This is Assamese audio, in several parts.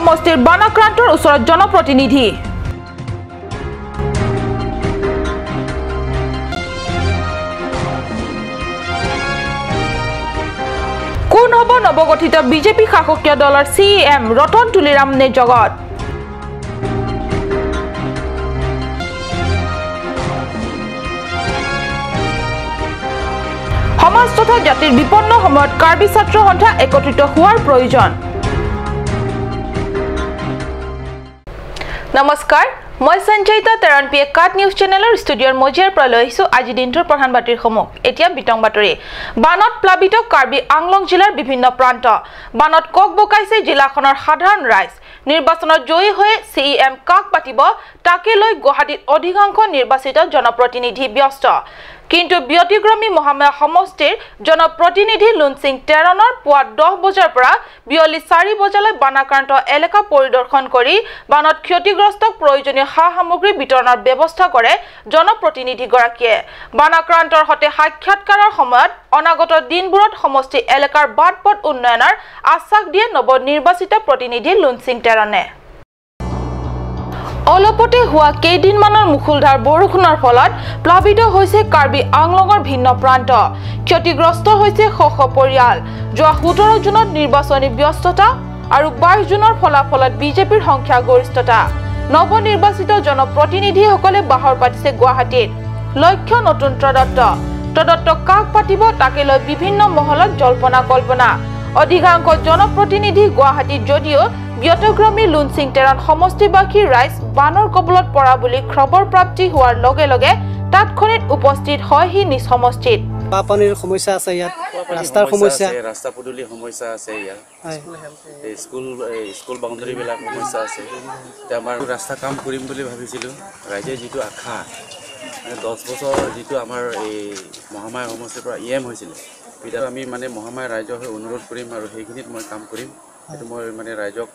সমষ্টিৰ বানাক্ৰান্তৰ ওচৰত জনপ্ৰতিনিধি। কোন হ'ব নৱগঠিত বিজেপি শাসকীয় দলৰ CEM Ratan Tuliram নে জগত? সমাজ তথা জাতিৰ বিপন্ন সময়ত কাৰ্বি ছাত্ৰ সন্থা একত্ৰিত হোৱাৰ প্ৰয়োজন। নমস্কাৰ, মই সঞ্চয়িতা তেৰণ পি কাট নিউজ চেনেলৰ ষ্টুডিঅ'ৰ মজিয়াৰ পৰা লৈ আহিছোঁ আজি দিনটোৰ প্ৰধান বাতৰিসমূহ। এতিয়া বিতং বাতৰি। বানত প্লাবিত কাৰ্বি আংলং জিলাৰ বিভিন্ন প্ৰান্ত। বানত কক বকাইছে জিলাখনৰ সাধাৰণ ৰাইজ। নিৰ্বাচনত জয়ী হৈ CEM কাক পাতিব তাকে লৈ গুৱাহাটীত অধিকাংশ নিৰ্বাচিত জনপ্ৰতিনিধি ব্যস্ত। কিন্তু ব্যতিক্ৰমী মহামায়া সমষ্টিৰ জনপ্ৰতিনিধি লুনসিং টেৰণৰ পুৱা 10 বজাৰ পৰা বিয়লি 4 বজালৈ বানাক্ৰান্ত এলেকা পৰিদৰ্শন কৰি বানত ক্ষতিগ্ৰস্তক প্ৰয়োজনীয় সা সামগ্ৰী বিতৰণৰ ব্যৱস্থা কৰে জনপ্ৰতিনিধিগৰাকীয়ে। বানাক্ৰান্তৰ সৈতে সাক্ষাৎকাৰৰ সময়ত অনাগত দিনবোৰত সমষ্টি এলেকাৰ বাট পথ উন্নয়নৰ আশ্বাস দিয়ে নৱনিৰ্বাচিত প্ৰতিনিধি লুনসিং টেৰণে। অলপতে হোৱা কেইদিনমানৰ মুষলধাৰ বৰষুণৰ ফলত প্লাবিত হৈছে কাৰ্বি আংলঙৰ ভিন্ন প্ৰান্ত। ক্ষতিগ্ৰস্ত হৈছে শ শ পৰিয়াল। যোৱা 17 জুনত নিৰ্বাচনী ব্যস্ততা আৰু 22 জুনৰ ফলাফলত বিজেপিৰ সংখ্যাগৰিষ্ঠতা। নৱনিৰ্বাচিত জনপ্ৰতিনিধিসকলে বাহৰ পাতিছে গুৱাহাটীত। লক্ষ্য নতুন প্ৰদত্ত। প্ৰদত্ত কাক পাতিব তাকে লৈ বিভিন্ন মহলত জল্পনা কল্পনা। অধিকাংশ জনপ্ৰতিনিধি গুৱাহাটীত যদিও ব্যতিক্ৰমী লুনসিং টেৰণ সমষ্টিবাসী ৰাইজ বানৰ কবলত পৰা বুলি খবৰ প্ৰাপ্তি হোৱাৰ লগে লগে তাৎক্ষণিক উপস্থিত হয়হি নিজ সমষ্টিত। পানীৰ সমস্যা আছে ইয়াত, ৰাস্তাৰ সমস্যা, ৰাস্তা পদূলি সমস্যা আছে ইয়াত, স্কুল বাউণ্ডেৰীবিলাক সমস্যা আছে। আমাৰ ৰাস্তা কাম কৰিম বুলি ভাবিছিলোঁ। ৰাইজে যিটো আশা, মানে 10 বছৰ যিটো আমাৰ এই মহামায়া সমষ্টিৰ পৰা EM হৈছিলে, তেতিয়া আমি মানে মহামায়া ৰাইজৰ হৈ অনুৰোধ কৰিম আৰু সেইখিনিত মই কাম কৰিম। সেইটো মই মানে ৰাইজক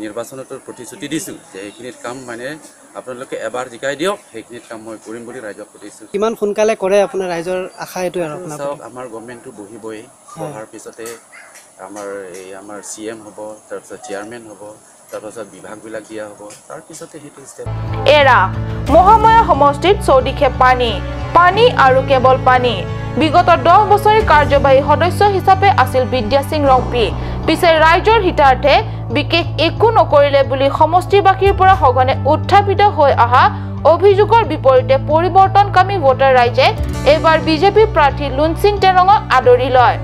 নিৰ্বাচনতো প্ৰতিশ্ৰুতি দিছোঁ যে সেইখিনিত কাম মানে আপোনালোকে এবাৰ জিকাই দিয়ক, সেইখিনিত কাম মই কৰিম বুলি ৰাইজক প্ৰতিশ্ৰুতি। কিমান সোনকালে কৰে আপোনাৰ ৰাইজৰ আশা এইটো? আৰু চাওক, আমাৰ গভৰ্ণমেণ্টটো বহিবই, বহাৰ পিছতে আমাৰ এই আমাৰ CM হ'ব, তাৰপিছত চেয়াৰমেন হ'ব, তাৰপাছত বিভাগবিলাক দিয়া হ'ব, তাৰপিছতে সেইটো ষ্টেপ। এৰা মহামায়া সমষ্টিত চৌদিশে পানী, পানী আৰু কেৱল পানী। বিগত 10 বছৰে কাৰ্যবাহী সদস্য হিচাপে আছিল বিদ্যাসিং ৰংপি। পিছে ৰাইজৰ হিতাৰ্থে বিশেষ একো নকৰিলে বুলি সমষ্টিবাসীৰ পৰা সঘনে উত্থাপিত হৈ অহা অভিযোগৰ বিপৰীতে পৰিৱৰ্তনকামী ভোটাৰ ৰাইজে এইবাৰ বিজেপি প্ৰাৰ্থী লুনসিং টেৰঙক আদৰি লয়।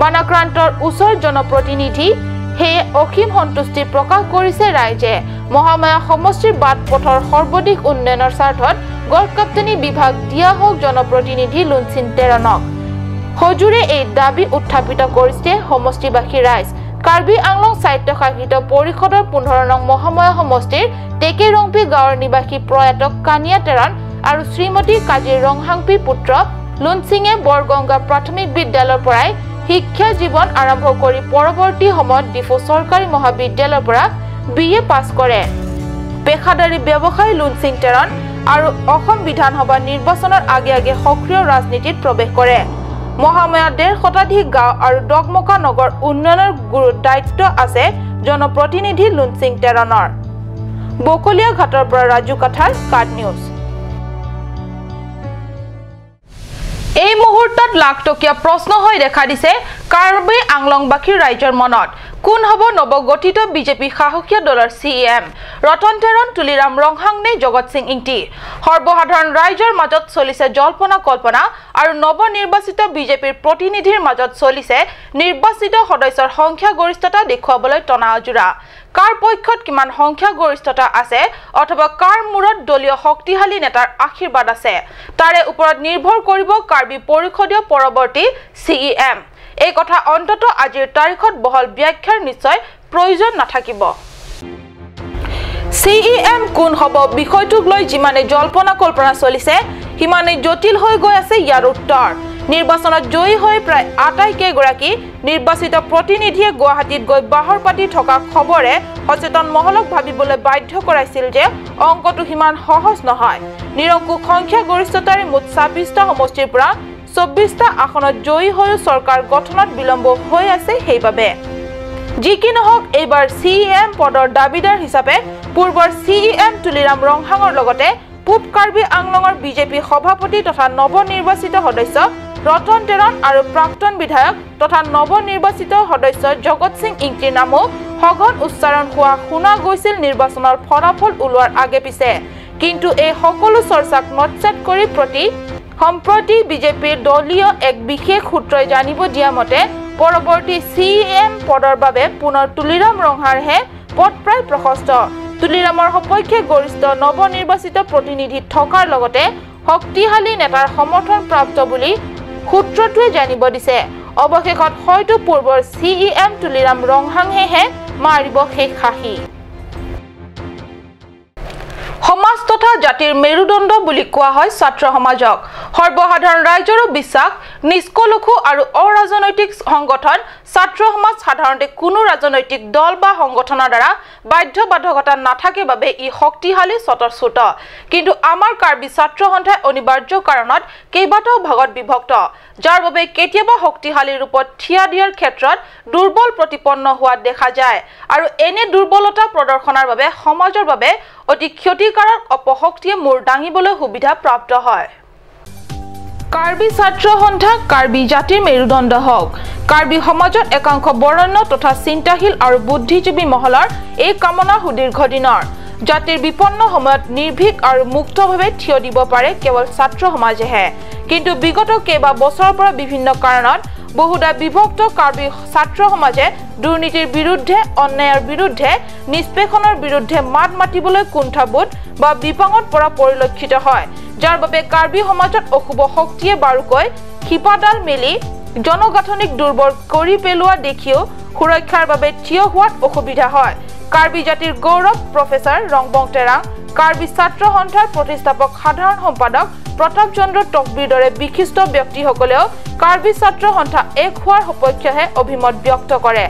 বানাক্ৰান্তৰ ওচৰ জনপ্ৰতিনিধি সেয়ে অসীম সন্তুষ্টি প্ৰকাশ কৰিছে ৰাইজে। মহামায়া সমষ্টিৰ বাট পথৰ সৰ্বাধিক উন্নয়নৰ স্বাৰ্থত গড়কাপ্তানি বিভাগ দিয়া হওক জনপ্ৰতিনিধি লুনসিং টেৰণক। সজোৰে এই দাবী উত্থাপিত কৰিছে সমষ্টিবাসী ৰাইজ। কাৰ্বি আংলং স্বায়ত্তশাসিত পৰিষদৰ 15 নং মহামায়া সমষ্টিৰ টেকে ৰংপি গাঁৱৰ নিবাসী প্ৰয়াত কানিয়া টেৰণ আৰু শ্ৰীমতী কাজী ৰংহাংপি পুত্ৰ লুনসিঙে বৰগংগা প্ৰাথমিক বিদ্যালয়ৰ পৰাই শিক্ষা জীৱন আৰম্ভ কৰি পৰৱৰ্তী সময়ত ডিফু চৰকাৰী মহাবিদ্যালয়ৰ পৰা BA পাছ কৰে। পেশাদাৰী ব্যৱসায়ী লুনসিং টেৰণ আৰু অসম বিধানসভা নিৰ্বাচনৰ আগে আগে সক্ৰিয় ৰাজনীতিত প্ৰৱেশ কৰে। মহামায়া 1.5 শতাধিক গাঁও আৰু ডগমকা নগৰ উন্নয়নৰ গুৰু দায়িত্ব আছে জনপ্ৰতিনিধি লুনসিং টেৰণৰ। বকলীয়া ঘাটৰ পৰা ৰাজু কাঠাৰ, কাট নিউজ। এই মুহূৰ্তত লাখটকীয়া প্ৰশ্ন হৈ দেখা দিছে কাৰ্বি আংলংবাসীৰ ৰাইজৰ মনত। কোন হ'ব নৱগঠিত বিজেপি শাসকীয় দলৰ CEM Ratan Teron, Tuliram Ronghang নে জগত সিং ইংটি? সৰ্বসাধাৰণ ৰাইজৰ মাজত চলিছে জল্পনা কল্পনা আৰু নৱনিৰ্বাচিত বিজেপিৰ প্ৰতিনিধিৰ মাজত চলিছে নিৰ্বাচিত সদস্যৰ সংখ্যাগৰিষ্ঠতা দেখুৱাবলৈ টনা আজোৰা। কাৰ পক্ষত কিমান সংখ্যাগৰিষ্ঠতা আছে অথবা কাৰ মূৰত দলীয় শক্তিশালী নেতাৰ আশীৰ্বাদ আছে তাৰে ওপৰত নিৰ্ভৰ কৰিব কাৰ্বি পৰিষদীয় পৰৱৰ্তী CEM। এই কথা অন্তত আজিৰ তাৰিখত বহল ব্যাখ্যাৰ নিশ্চয় প্ৰয়োজন নাথাকিব। CEM কোন হ'ব বিষয়টোক লৈ যিমানে জল্পনা কল্পনা চলিছে সিমানে জটিল হৈ গৈ আছে ইয়াৰ উত্তৰ। নিৰ্বাচনত জয়ী হৈ প্ৰায় আটাইকেইগৰাকী নিৰ্বাচিত প্ৰতিনিধিয়ে গুৱাহাটীত গৈ বাহৰ পাতি থকা খবৰে সচেতন মহলক ভাবিবলৈ বাধ্য কৰাইছিল যে অংকটো সিমান সহজ নহয়। নিৰংকুশ সংখ্যাগৰিষ্ঠতাৰে মুঠ 26টা সমষ্টিৰ পৰা 24টা আসনত জয়ী হৈও চৰকাৰ গঠনত বিলম্ব হৈ আছে। সেইবাবে যি কি নহওক, এইবাৰ চি এম পদৰ দাবীদাৰ হিচাপে পূৰ্বৰ চি ই এম তুলিৰাম ৰংহাঙৰ লগতে পূব কাৰ্বি আংলঙৰ বিজেপি সভাপতি তথা নৱনিৰ্বাচিত সদস্য ৰতন তেৰণ আৰু প্ৰাক্তন বিধায়ক তথা নৱনিৰ্বাচিত সদস্য জগত সিং ইংতিৰ নামো সঘন উচ্চাৰণ হোৱা শুনা গৈছিল নিৰ্বাচনৰ ফলাফল ওলোৱাৰ আগে পিছে। কিন্তু এই সকলো চৰ্চাক নৎসাত কৰি সম্প্ৰতি বিজেপিৰ দলীয় এক বিশেষ সূত্ৰই জানিব দিয়া মতে পৰৱৰ্তী চি এম পদৰ বাবে পুনৰ তুলিৰাম ৰংহাংৰহে পথ প্ৰায় প্ৰশস্ত। তুলিৰামৰ সপক্ষে গৰিষ্ঠ নৱনিৰ্বাচিত প্ৰতিনিধি থকাৰ লগতে শক্তিশালী নেতাৰ সমৰ্থন প্ৰাপ্ত বুলি সূত্ৰটোৱে জানিব দিছে। অৱশেষত হয়তো পূৰ্বৰ চি ই এম তুলিৰাম ৰংহাংহেহে মাৰিব শেষ হাঁহি। সমাজ তথা জাতিৰ মেৰুদণ্ড বুলি কোৱা হয় ছাত্ৰ সমাজক। সৰ্বসাধাৰণ ৰাইজৰো বিশ্বাস নিষ্কলুষু আৰু অৰাজনৈতিক সংগঠন ছাত্ৰ সমাজ সাধাৰণতে কোনো ৰাজনৈতিক দল বা সংগঠনৰ দ্বাৰা বাধ্যবাধকতা নাথাকে বাবে ই শক্তিশালী স্বতঃস্ফূৰ্ত। কিন্তু আমাৰ কাৰ্বি ছাত্ৰ সন্থাই অনিবাৰ্য কাৰণত কেইবাটাও ভাগত বিভক্ত, যাৰ বাবে কেতিয়াবা শক্তিশালী ৰূপত থিয় দিয়াৰ ক্ষেত্ৰত দুৰ্বল প্ৰতিপন্ন হোৱা দেখা যায় আৰু এনে দুৰ্বলতা প্ৰদৰ্শনৰ বাবে সমাজৰ বাবে অতি ক্ষতিকাৰক অপশক্তিয়ে মূৰ দাঙিবলৈ সুবিধা প্ৰাপ্ত হয়। কাৰ্বি ছাত্ৰ সন্থা কাৰ্বি জাতিৰ মেৰুদণ্ড হওক। কাৰ্বি সমাজত একাংশ বৰেণ্য তথা চিন্তাশীল আৰু বুদ্ধিজীৱী মহলৰ এই কামনা সুদীৰ্ঘ দিনৰ। জাতিৰ বিপন্ন সময়ত নিৰ্ভীক আৰু মুক্তভাৱে থিয় দিব পাৰে কেৱল ছাত্ৰ সমাজেহে। কিন্তু বিগত কেইবা বছৰৰ পৰা বিভিন্ন কাৰণত বহুদা বিভক্ত কাৰ্বি ছাত্ৰ সমাজে দুৰ্নীতিৰ বিৰুদ্ধে, অন্যায়ৰ বিৰুদ্ধে, নিষ্পেষণৰ বিৰুদ্ধে মাত মাতিবলৈ কুণ্ঠাবোধ বা বিপাঙত পৰা পৰিলক্ষিত হয়, যাৰ বাবে কাৰ্বি সমাজত অশুভ শক্তিয়ে বাৰুকৈ শিপাডাল মেলি জনগাঁথনিক দুৰ্বল কৰি পেলোৱা দেখিও সুৰক্ষাৰ বাবে থিয় হোৱাত অসুবিধা হয়। কাৰ্বি জাতিৰ গৌৰৱ প্ৰফেচাৰ ৰংবং তেৰাং, কাৰ্বি ছাত্ৰ সন্থাৰ প্ৰতিষ্ঠাপক সাধাৰণ সম্পাদক প্ৰতাপ চন্দ্ৰ টকবিৰ দৰে বিশিষ্ট ব্যক্তিসকলেও কাৰ্বি ছাত্ৰ সন্থা এক হোৱাৰ সপক্ষেহে অভিমত ব্যক্ত কৰে।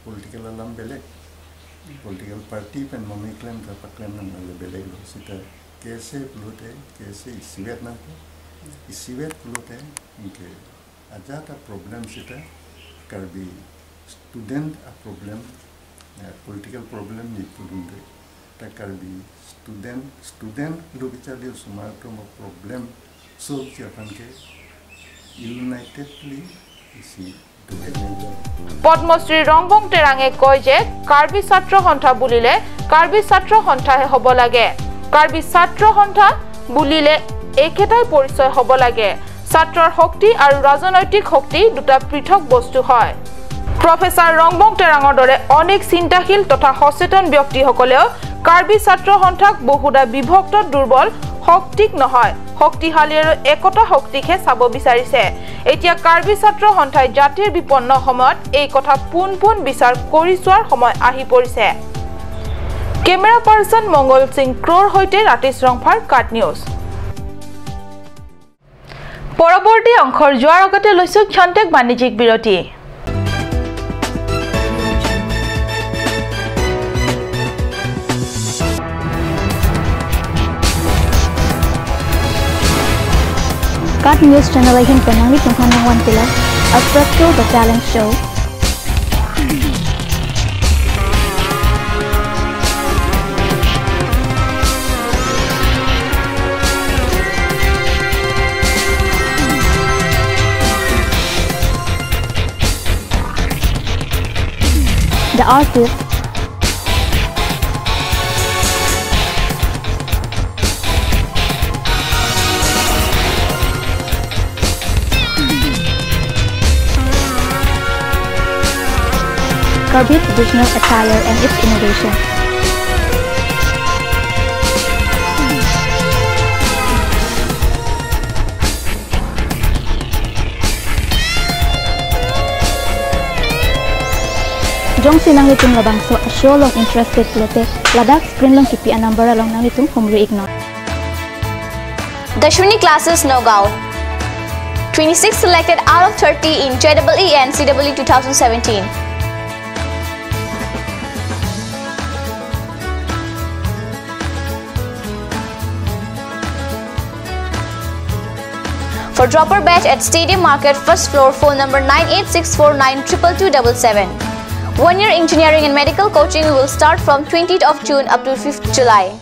Political alam belek, political party pen mami claim ta claim nang belek lo sita KSA plute KSA isiwet nang isiwet plute inke aja ta problem sita karbi student a problem political problem ni pulunde ta karbi student lo bichali sumar to mo problem solve japan ke unitedly isi। Padmashri Rongbong তেৰাঙে কয় যে কাৰ্বি ছাত্ৰ সন্থা বুলিলে কাৰ্বি ছাত্ৰ সন্থাহে হ'ব লাগে, কাৰ্বি ছাত্ৰ সন্থা বুলিলে একেটাই পৰিচয় হ'ব লাগে। ছাত্ৰৰ শক্তি আৰু ৰাজনৈতিক শক্তি দুটা পৃথক বস্তু হয়। প্ৰফেচাৰ ৰংবং তেৰাঙৰ দৰে অনেক চিন্তাশীল তথা সচেতন ব্যক্তিসকলেও কাৰ্বি ছাত্ৰ সন্থাক বহুদা বিভক্ত দুৰ্বল শক্তিক নহয়, শক্তিশালী আৰু একতা শক্তিকহে চাব বিচাৰিছে। এতিয়া কাৰ্বি ছাত্ৰ সন্থাই জাতিৰ বিপন্ন সময়ত এই কথা পোন পোন বিচাৰ কৰি চোৱাৰ সময় আহি পৰিছে। কেমেৰা পাৰ্চন মংগল সিং ক্ৰ'ৰ সৈতে ৰাতিশ ৰংফাৰ, কাট নিউজ। পৰৱৰ্তী অংশৰ যোৱাৰ আগতে লৈছো ক্ষন্তেক বাণিজ্যিক বিৰতি। Kat News Channel Ahin Penangi Tungkana Wan Pila, a Practical the Talent Show. The artist, Karbi traditional attire and its innovation. Jong sinang litung labang so show long interested lote Ladakh screen long kipi a number along nang litung humri ignore. Dashwini classes Nagaon. 26 selected out of 30 in JEE and CEE 2017. For dropper batch at Stadium Market, first floor, phone number 9864922277. 1 year engineering and medical coaching will start from 20th of June up to 5th July.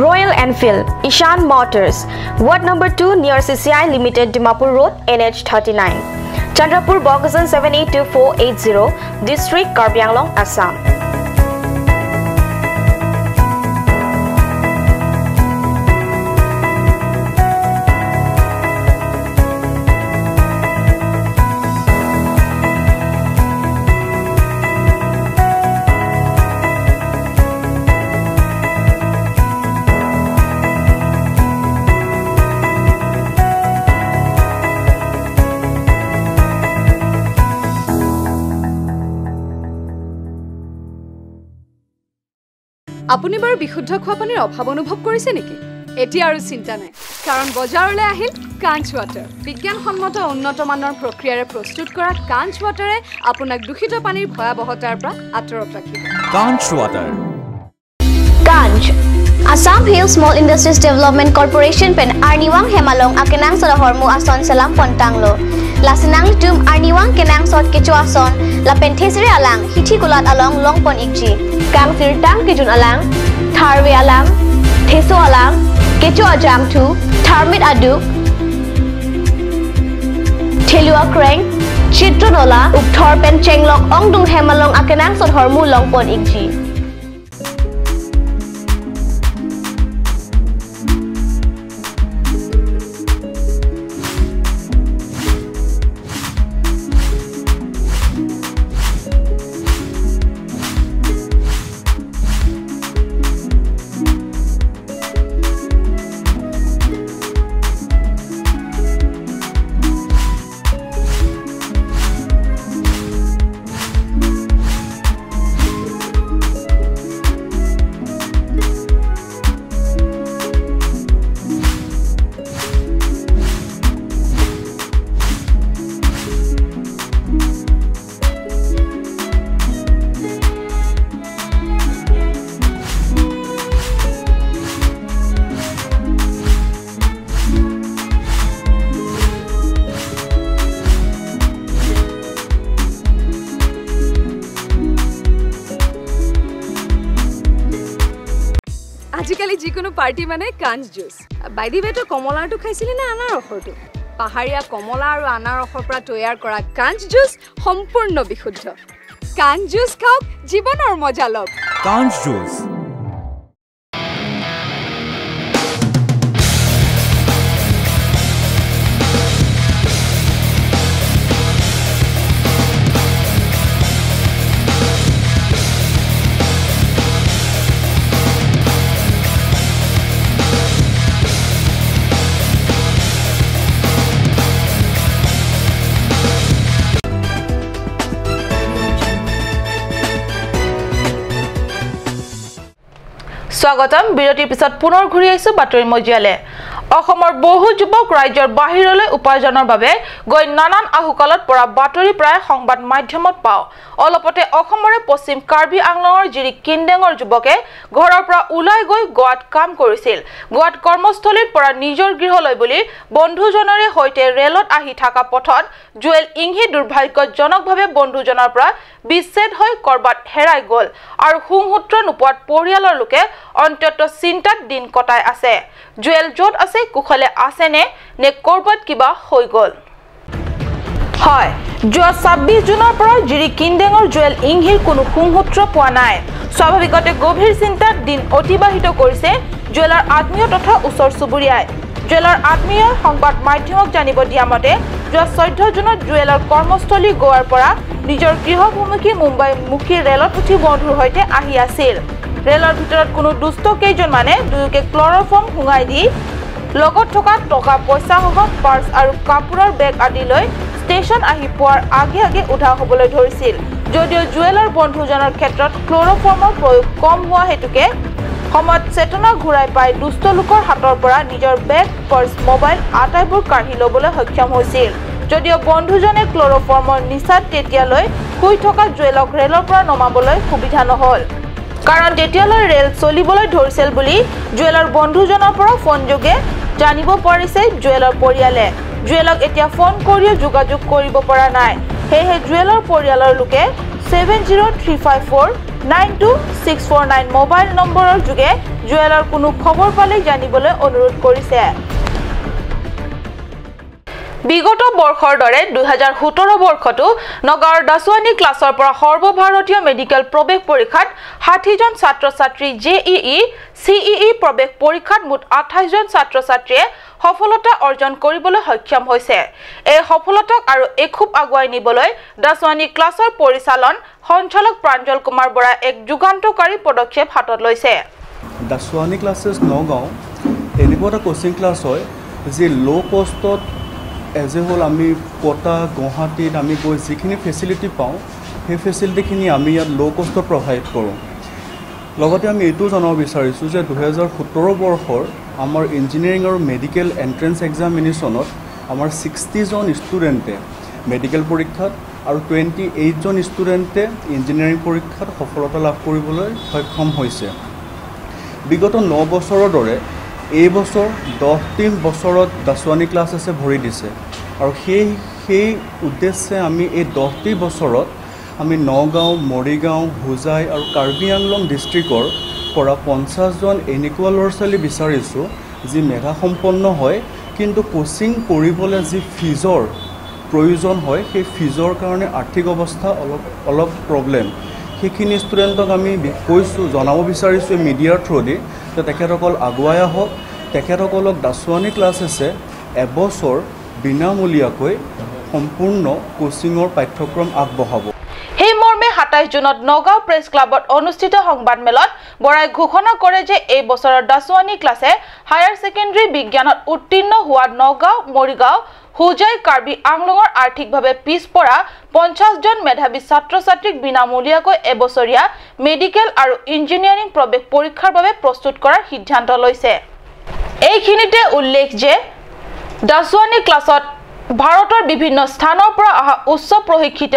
Royal Enfield, Ishan Motors, Ward number 2 near CCI Limited, Dimapur Road, NH 39, Chandrapur, Bogajan 782480, District Karbi Anglong, Assam. আপুনি বাৰু বিশুদ্ধ খোৱা পানীৰ অভাৱ অনুভৱ কৰিছে নেকি? এতিয়া আৰু চিন্তা নাই, কাৰণ বজাৰলৈ আহিল কাঞ্চ ৱাটাৰ। বিজ্ঞানসন্মত উন্নত মানৰ প্ৰক্ৰিয়াৰে প্ৰস্তুত কৰা কাঞ্চ ৱাটাৰে আপোনাক দূষিত পানীৰ ভয়াৱহতাৰ পৰা আঁতৰত ৰাখিব। Kanch water. Kanch Assam Hill Small Industries Development Corporation pen Arniwang Hemalong akenang sod hormu ason salam pontanglo. Lasinang tum Arniwang kenang sod kecho ason la pen thesre alang hithi kulat along long pon ikji. Kang sir tang kijun alang, tharwe alang, theso alang, kecho ajang thu, tharmit adu, thelua kreng, chitronola, ukthor pen chenglok ongdung hemalong akenang sod hormu long pon ikji. আজিকালি যিকোনো পাৰ্টি মানে কাঞ্চ জুচ। বাই the ৱে, তই কমলাৰটো খাইছিলি নে আনাৰসৰটো? পাহাৰীয়া কমলা আৰু আনাৰসৰ পৰা তৈয়াৰ কৰা কাঞ্চ জুচ সম্পূৰ্ণ বিশুদ্ধ। কাঞ্চ জুচ খাওক, জীৱনৰ মজা লওক। কাঞ্চ জুচ। স্বাগতম। বিৰতিৰ পিছত পুনৰ ঘূৰি আহিছো বাতৰি মজিয়ালে। অসমৰ বহু যুৱক ৰাজ্যৰ বাহিৰলৈ উপাৰ্জনৰ বাবে গৈ নানান আহুকালত পৰা বাতৰি প্ৰায় সংবাদ মাধ্যমত পাওঁ। অলপতে অসমৰে পশ্চিম কাৰ্বি আংলঙৰ জিৰি কিন্দেঙৰ যুৱকে ঘৰৰ পৰা ওলাই গৈ গোৱাত কাম কৰিছিল। গোৱাত কৰ্মস্থলীৰ পৰা নিজৰ গৃহলৈ বুলি বন্ধুজনৰে সৈতে ৰেলত আহি থকা পথত জুৱেল ইংহি দুৰ্ভাগ্যজনকভাৱে বন্ধুজনৰ পৰা বিচ্ছেদ হৈ কৰবাত হেৰাই গ'ল আৰু সুংসূত্ৰ নোপোৱাত পৰিয়ালৰ লোকে অত্যন্ত চিন্তাত দিন কটাই আছে। জুৱেল য'ত আছে কুশলে আছেনে নে কৰবাত কিবা হৈ গ'ল? হয়, যোৱা 26 জুনৰ পৰা জিৰি কিন্দেঙৰ জুৱেল ইংহিৰ কোনো সুংসূত্ৰ পোৱা নাই। স্বাভাৱিকতে গভীৰ চিন্তাত দিন অতিবাহিত কৰিছে জুৱেলৰ আত্মীয় তথা ওচৰ চুবুৰীয়াই। জুৱেলৰ আত্মীয়ই সংবাদ মাধ্যমক জানিব দিয়া মতে যোৱা 14 জুনত জুৱেলৰ কৰ্মস্থলী গোৱাৰ পৰা নিজৰ গৃহভূমিকী মুম্বাইমুখী ৰেলত উঠি বন্ধুৰ সৈতে আহি আছিল। ৰেলৰ ভিতৰত কোনো দুষ্ট কেইজনমানে দুয়োকে ক্লৰফৰ্ম সোঙাই দি লগত থকা টকা পইচাসহ পাৰ্চ আৰু কাপোৰৰ বেগ আদি লৈ ষ্টেচন আহি পোৱাৰ আগে আগে উধাও হ'বলৈ ধৰিছিল। যদিও জুৱেলৰ বন্ধুজনৰ ক্ষেত্ৰত ক্লৰফৰ্মৰ প্ৰয়োগ কম হোৱা হেতুকে সময়ত চেতনা ঘূৰাই পাই দুষ্ট লোকৰ হাতৰ পৰা নিজৰ বেগ, পাৰ্চ, মোবাইল আটাইবোৰ কাঢ়ি ল'বলৈ সক্ষম হৈছিল। যদিও বন্ধুজনে ক্লৰফৰ্মৰ নিচাত তেতিয়ালৈ শুই থকা জুৱেলক ৰেলৰ পৰা নমাবলৈ সুবিধা নহ'ল, কাৰণ তেতিয়ালৈ ৰেল চলিবলৈ ধৰিছিল বুলি জুৱেলৰ বন্ধুজনৰ পৰা ফোনযোগে জানিব পাৰিছে জুৱেলৰ পৰিয়ালে। জুৱেলক এতিয়া ফোন কৰিও যোগাযোগ কৰিব পৰা নাই। সেয়েহে জুৱেলৰ পৰিয়ালৰ লোকে 7035492649 মোবাইল নম্বৰৰ যোগে জুৱেলৰ কোনো খবৰ পালে জানিবলৈ অনুৰোধ কৰিছে। বিগত বৰ্ষৰ দৰে 2017 বৰ্ষতো নগাঁৱৰ দাসুৱানী ক্লাছৰ পৰা সৰ্বভাৰতীয় মেডিকেল প্ৰৱেশ পৰীক্ষাত 60 জন ছাত্ৰ-ছাত্ৰী জেইই চিইই প্ৰৱেশ পৰীক্ষাত মুঠ 28 জন ছাত্ৰ-ছাত্ৰীয়ে সফলতা অৰ্জন কৰিবলৈ সক্ষম হৈছে। এই সফলতাক আৰু এখোপ আগুৱাই নিবলৈ দাসুৱানী ক্লাছৰ পৰিচালন সঞ্চালক প্ৰাঞ্জল কুমাৰ বৰাই এক যুগান্তকাৰী পদক্ষেপ হাতত লৈছে। দাসুৱানী ক্লাছেছ নগাঁও এনেকুৱা এটা কোচিং ক্লাছ হয় যি ল' কষ্টত এজ এ হ'ল আমি কটা গুৱাহাটীত আমি গৈ যিখিনি ফেচিলিটি পাওঁ সেই ফেচিলিটিখিনি আমি ইয়াত ল' কষ্টত প্ৰভাইড কৰোঁ। লগতে আমি এইটোও জনাব বিচাৰিছোঁ যে 2017 বৰ্ষৰ আমাৰ ইঞ্জিনিয়াৰিং আৰু মেডিকেল এণ্ট্ৰেঞ্চ এক্সামিনেশ্যনত আমাৰ 60 জন ষ্টুডেণ্টে মেডিকেল পৰীক্ষাত আৰু 28 জন ষ্টুডেণ্টে ইঞ্জিনিয়াৰিং পৰীক্ষাত সফলতা লাভ কৰিবলৈ সক্ষম হৈছে। বিগত 9 বছৰৰ দৰে এই বছৰ 10টি বছৰত দাসুৱানী ক্লাছেছে ভৰি দিছে আৰু সেই উদ্দেশ্যে আমি এই 10টি বছৰত আমি নগাঁও, মৰিগাঁও, হোজাই আৰু কাৰ্বি আংলং ডিষ্ট্ৰিক্টৰ পৰা 50 জন এনেকুৱা ল'ৰা ছোৱালী বিচাৰিছোঁ যি মেধাসম্পন্ন হয়, কিন্তু কোচিং কৰিবলৈ যি ফিজৰ প্ৰয়োজন হয় সেই ফিজৰ কাৰণে আৰ্থিক অৱস্থা অলপ প্ৰব্লেম। সেইখিনি ষ্টুডেণ্টক আমি কৈছোঁ, জনাব বিচাৰিছোঁ মিডিয়াৰ থ্ৰুদি যে তেখেতসকল আগুৱাই আহক। তেখেতসকলক দাসুৱানী ক্লাছেছে এবছৰ বিনামূলীয়াকৈ সম্পূৰ্ণ কোচিঙৰ পাঠ্যক্ৰম আগবঢ়াব। সেই মৰ্মে 27 জুনত নগাঁও প্ৰেছ ক্লাবত অনুষ্ঠিত সংবাদমেলত বৰাই ঘোষণা কৰে যে এই বছৰৰ দাসুৱানী ক্লাছে হায়াৰ ছেকেণ্ডেৰী বিজ্ঞানত উত্তীৰ্ণ হোৱা নগাঁও, মৰিগাঁও, হোজাই, কাৰ্বি আংলঙৰ আৰ্থিকভাৱে পিছপৰা 50 জন মেধাৱী ছাত্ৰ-ছাত্ৰীক বিনামূলীয়াকৈ এবছৰীয়া মেডিকেল আৰু ইঞ্জিনিয়াৰিং প্ৰৱেশ পৰীক্ষাৰ বাবে প্ৰস্তুত কৰাৰ সিদ্ধান্ত লৈছে। এইখিনিতে উল্লেখ যে দাসুৱানী ক্লাছত ভাৰতৰ বিভিন্ন স্থানৰ পৰা অহা উচ্চ প্ৰশিক্ষিত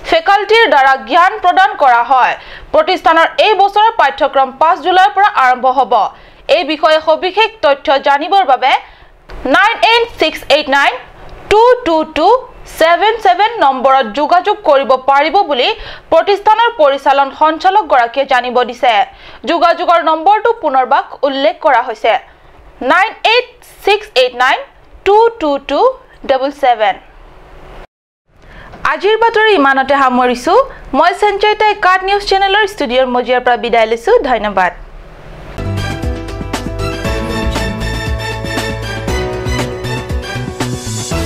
ফেকাল্টিৰ দ্বাৰা জ্ঞান প্ৰদান কৰা হয়। প্ৰতিষ্ঠানৰ এই বছৰৰ পাঠ্যক্ৰম 5 জুলাইৰ পৰা আৰম্ভ হ'ব। এই বিষয়ে সবিশেষ তথ্য জানিবৰ বাবে 9868922277 নম্বৰত যোগাযোগ কৰিব পাৰিব বুলি প্ৰতিষ্ঠানৰ পৰিচালন সঞ্চালকগৰাকীয়ে জানিব দিছে। যোগাযোগৰ নম্বৰটো পুনৰবাৰ উল্লেখ কৰা হৈছে 9868922277। আজিৰ বাতৰি ইমানতে সামৰিছোঁ। মই সঞ্চয়িতাই কাট নিউজ চেনেলৰ ষ্টুডিঅ'ৰ মজিয়াৰ পৰা বিদায় লৈছোঁ। ধন্যবাদ।